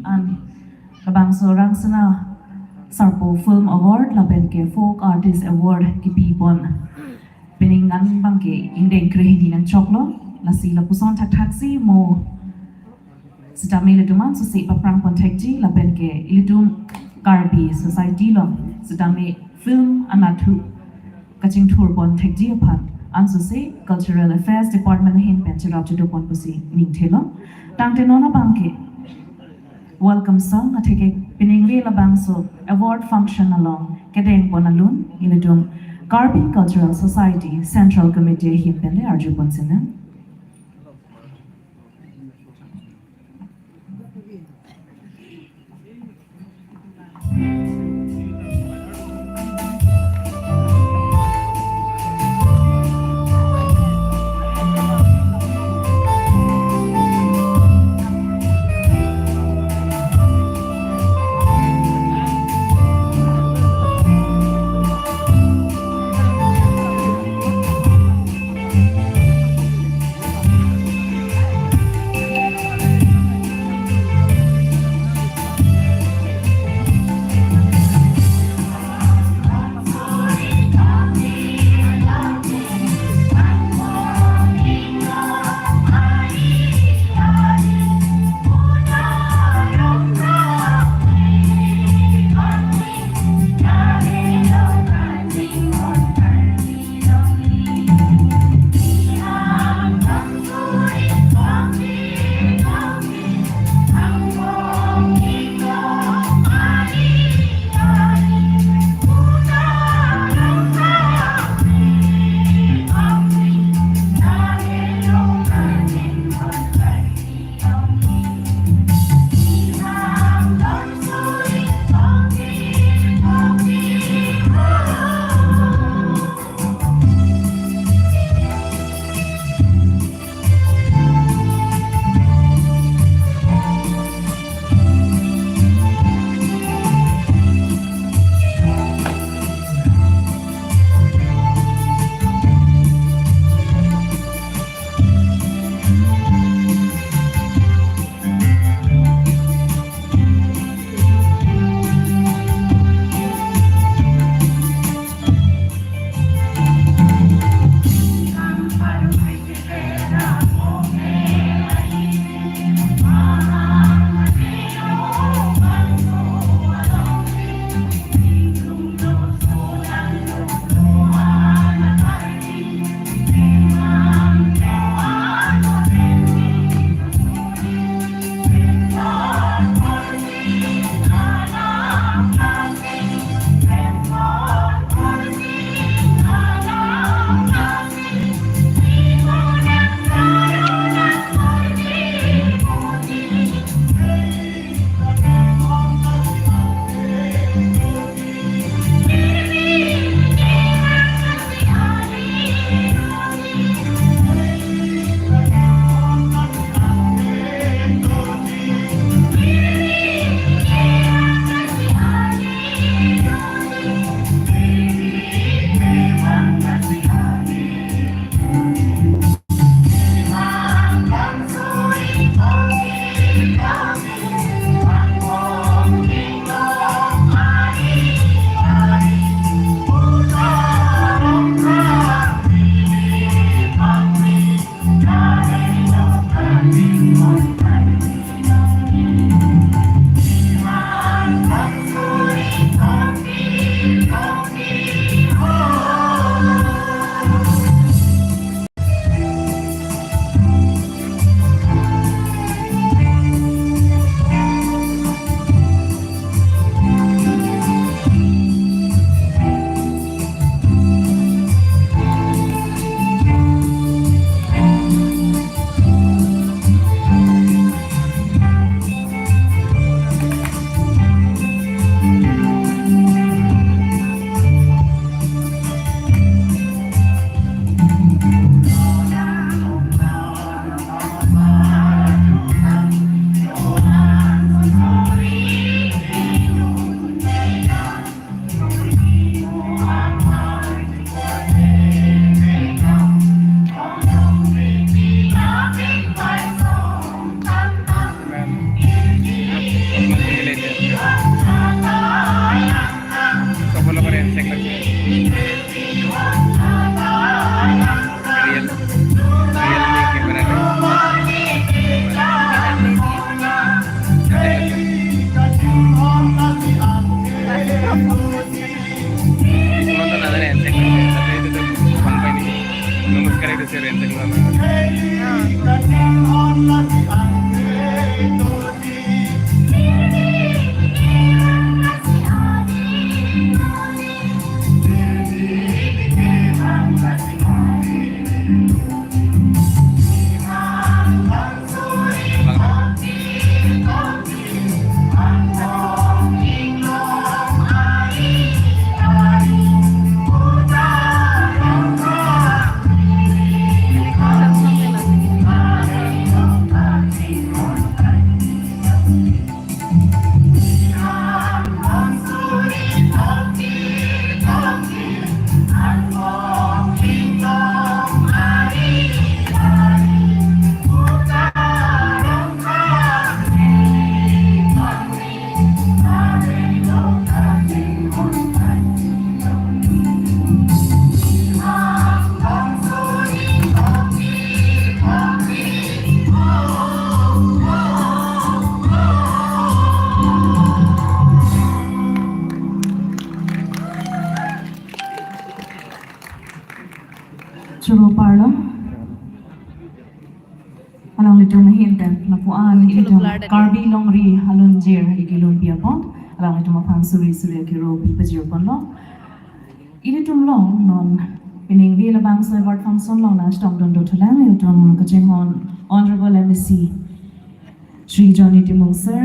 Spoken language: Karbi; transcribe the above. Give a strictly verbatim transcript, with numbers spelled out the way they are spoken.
An labangso Rangsina Sarpo Film Award lapen ke Folk Artist Award kipipon pining an abangke ingdeng krehini nangchoklo. Lasi lapuson thakthaksi mo sitame ilitum ansose paprangpon thekji lapen ke ilitum Karbi society along sitame film anatthu kachingthurpon thekji aphan ansose Cultural Affairs Department ahin pen cherap chedopon pusi ningthelo. Tangte non abangke welcome song atheke pining le labangso award function along kedengpon alun ilitum Karbi Cultural Society Central Committee ahin pen le arjupon sinang. Nonton ada yang cek, tapi itu tuh, sampai ini. Nunggu sekarang itu sih, yang cek nonton. Choro parlo. Alanglitum ahin pen lapu-an ilitum Karbi Longri Halunjir ikilun pi apot alanglitum aphan suri suri akiro pi pajir ponlo. Ilitum along non peningve labangso award function along nangchetongdun dothulang ilitum kachinghon Honorable M A C Shri Johnny Timung sir.